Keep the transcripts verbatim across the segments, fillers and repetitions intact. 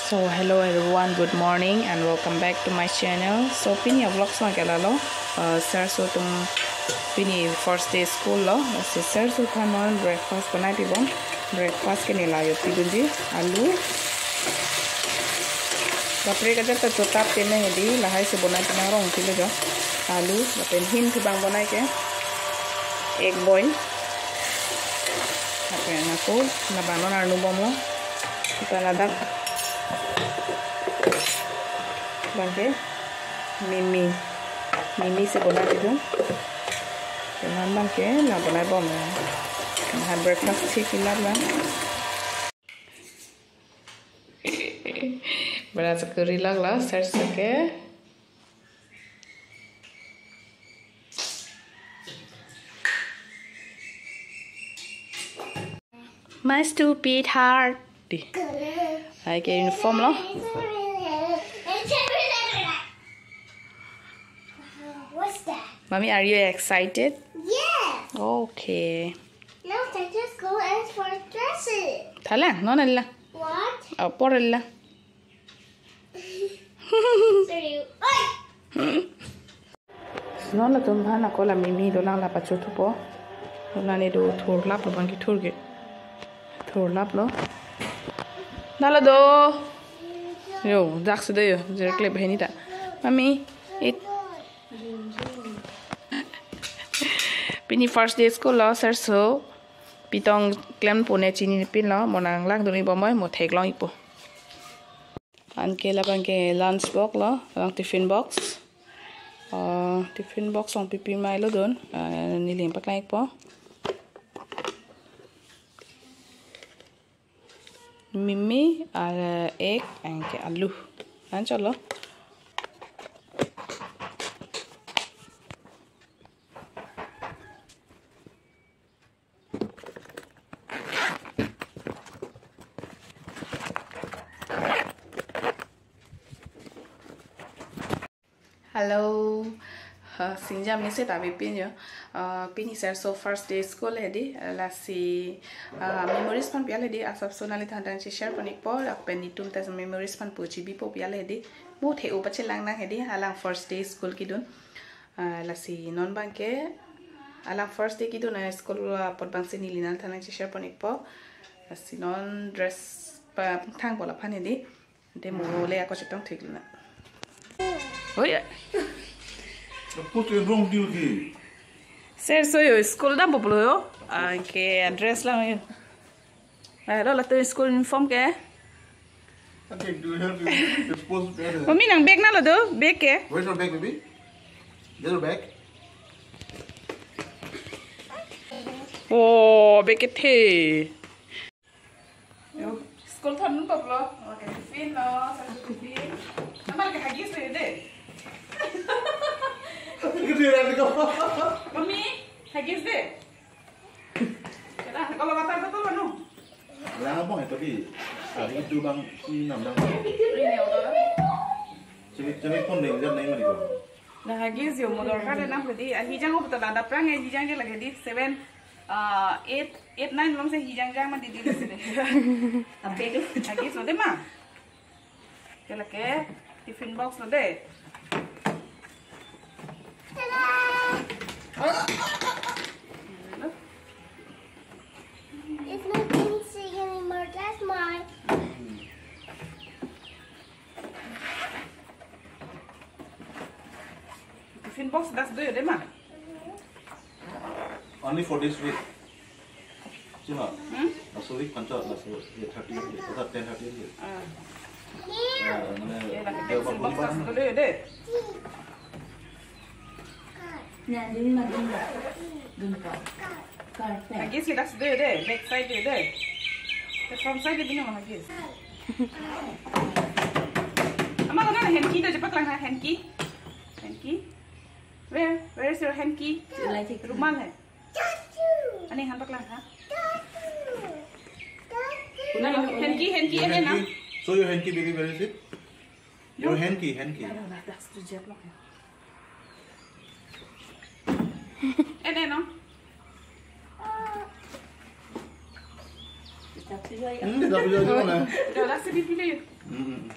So hello everyone, good morning and welcome back to my channel. So pini a-vlog abang ke lalo, uh, sir so atum pini first day school lo. Si sir so aphan non breakfast bonai pibom. Breakfast ke neli la yo pidunji, alu. Bapre, kajak ta chotap tene hedi, lahai si bonai pinangrong pilo jo. Alu, lapen ahin thu abang bonai ke egg boil. Lapen ako labang non arnu bomlo. Kita ladak abang ke mimi. Mimi si bonai pidun. Keman abang ke la bonai bomlo. Lahai breakfast si kilap la. Bera sakuri lak la, sir so ke. My stupid heart. Di. Lahai ke uniform lo. What's that? Mommy, are you excited? Yes. Okay. Now I just go and for dresses. Thalang, non ala. What? Apor ala. Sorry. Oi! Non atum aphan ako la mimi dolang, la pacho thupo. Nani do thurlap lo, abang ke thur ke. Thurlap lo. Nalo do. Yo, jak sudah yo. Jerklep heni ta. Mami, it. Pini first day school lo, sir so. Pitong klem pune chinine pinlo, mo nanglak dun-ik bomoi, mo theklong-ikpo. Anke labang ke lunch box lo, labang tiffin box. Uh, tiffin box along pipi mailo dun, uh, neli nangpaklang-ikpo. Mimi, uh, egg, anke alu. Anchot lo. Hello. Uh, singjam ni seta bipin yo. Uh, pini sir so first day school hedi, lasi, uh, memories aphan pi-al hedi, asapso nangliphan tangsi share pon-ikpo, lapen netum ta memories aphan puchi bipo pi-al hedi. Mo the-o pachelang nang hedi, alang first day school kidun. Uh, lasi non abang ke, alang first day kidun a-school apot abang si neli nangliphan tangsi share pon-ikpo. Lasi non dress pa thang bola aphan hedi. Ante mo le ako chetong thik na. Oi. Put in wrong duty. Sir so yo school dampo pulo yo. Anke dress lang yo. Eh, lo latum school uniform ke. Okay, do you have to expose better? Mami, nang bag nalo do, bag ke. Where's your bag, baby? Get your bag. Oh, bag kethe. Yo, school thon nunpaplo. Okay, tiffin lo, sir so tiffin. Amal ke Huggies le de. Mami, Huggies de. Kata, kalau water bottle anu? Lang abang itu di. Hari itu bang si nam bang. Ini auto. Cemik cemik pon deh, hujan naik mari ko. Na Huggies yo mo dorkar de nang hedi. Ahijang ho betul ada perang ya, hijang ke lagi di seven, uh, eight, eight, nine belum saya hijang jang mah di di sini. A bag. Huggies lo de ma. Ke lake tiffin box lo de. It's not dancing anymore. That's mine. Tiffin box das do yo de ma. Only for this week. Cuma. Hmm? Last week kan last week. Ya thirty. Atau ten thirty. Ah. Ya, mana Ya, lake dia tiffin box bangun das do yo de. Nya, dun ma dun ba. Dun ka. Carpet. Huggies ke das do yo de, back side yo de. The front side de bini ma Huggies. Ama lo na hanky do, cepat lang ha, hanky. Hanky. Where? Where is your hanky? Like it. Rumal hai. Tattoo. Ani han paklang ha. Tattoo. Tattoo. Ani hanky, hanky, Your ene na. Hanky. So your hanky, baby, where is it? Your hanky, hanky. Aduh, das do jep lo. Ene no. Hmm, kita bisa juga, nah. Dah lah, sedih pilih. Hmm.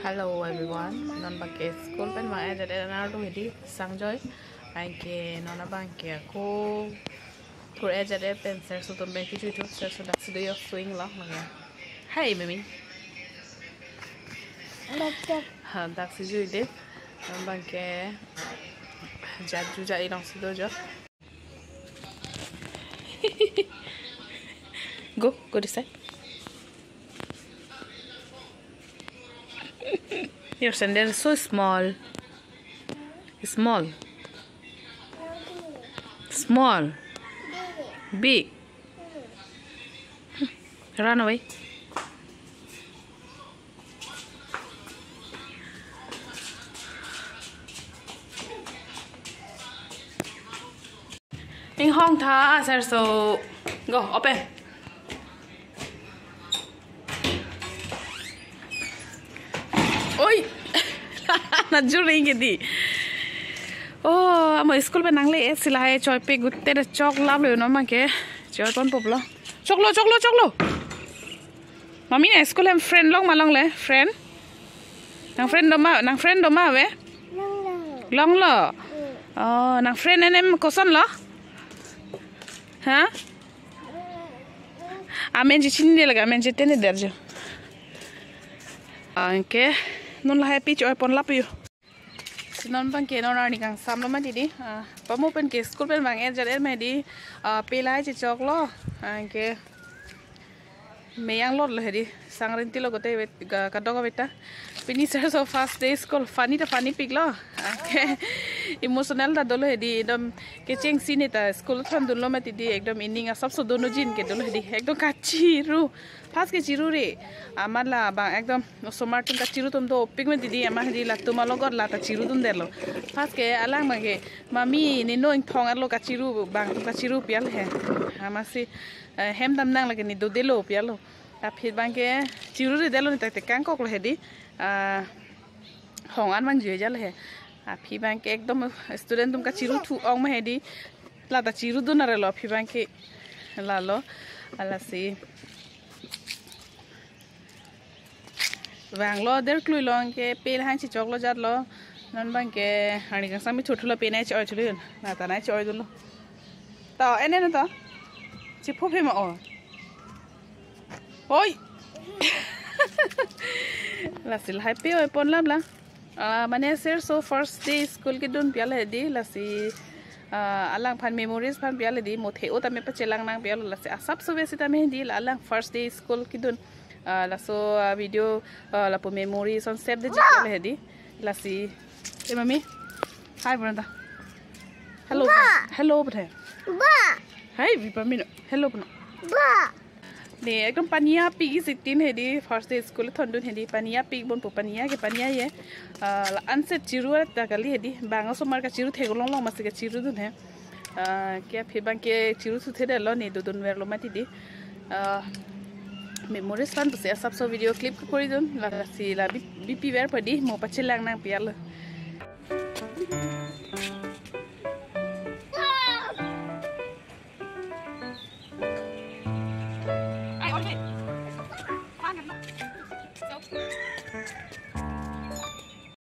Hello everyone, non abangke school pen vang-et-et arlo hedi, Sangjoi. Anke non abangke ako thur-et-et pen sir atum pen kejui thu, sir atum daksi do jo, swing lo mane. Hi, mami. Ha, daksi jui de. Non abangke jat ju jat ilong si do jo. Go, go this side. Your sandal is so small. Small. Small. Big. Run away. Inghong tha, sir, so go open. Oi, na juring ke di. Oh, amo school pen nangle-et si lahai choi pe gute de chok lap lo non abangke. Choi ponpo lo. Choklo, choklo, choklo. Mami, na school hem friend long ma longle, friend? Nang friend do ma, nang friend do ma ave? Longlo. Longlo? Mm. Oh, nang friend anem koson lo? Ha? Amen si chinine lake, amen si tene der jo. Anke, non lahai pi choi pon lap jo. Si non abangke non arni kangsam lo mati di. Ah, pamo pen ke school pen vang-et-et mati di. Ah, pe lahai chechok lo. Anke meyang lot lo hedi. Sangrinti lo gotei vet, ga-, kadok aveta. Pini sir aso first day school. Funny ta funny pik lo. Anke emotional ta dolo hedi. Ekdom kechengsi ne ta school thondun lo mati di. Ekdom ining asapso dono jin ke dolo hedi. Ekdom kachiru. First ke chiru re. Amat labang ekdom osomar atum kachiru atum dopik mati di, amat hedi latum alogot la ta chirudun detlo. First ke alang abangke, mami, ne no ingthong arlo kachiru, bang atum kachiru pi al he. Amatsi, eh, hem dam nang lake ne dodelo pi al lo. Aphi abangke chiru re detlo, ne ta tekang kok lo hedi. Ah, hong an vang jui jal he. Aphi abangke ekdom student atum kachiru thu ong ma hedi. La ta chirudun arlo aphi abangke. Lalo. Lasi vanglo, der klui lo, anke pe lahai chechok lo jat lo. Non abangke arni kangsam mi thothu lo, pe nai choi chulu yun. Na ta nai choi dun lo. Ta, ene na ta. Chiphu phe ma o. Oi. Lasi lahai pe oi pon lap la. Ah, mane sir aso first day school kedun pi al hedi, lasi, ah, alangphan memories aphan pi al hedi, mo the-o tame pachelang nang pi al, lasi asapso besi tame hedi, la alang first day school kedun. Ah, laso, ah, video, ah, lapu memories on save de ji pi al hedi. Lasi. Eh, mami. Hi, Brenda. Hello. Ba. Hello, Brenda. Ba. Hi, Vipamino. Hello, Brenda. Ba. Ne ekdom paniya pik isi tin hedi, first day school thondun hedi, paniya pik bon po, paniya ke paniya ye. Ah, la anset chiru ta kali hedi, bang osomar kachiru thek long long masi kachirudun he. Ah, ke aphi bang ke chiru suthe de lo ne dodun ver lo mati di. Ah, memories pan pusi asap so video clip ke kori dun, la si la bi-, bipi ver padi, mo pachelang nang pial.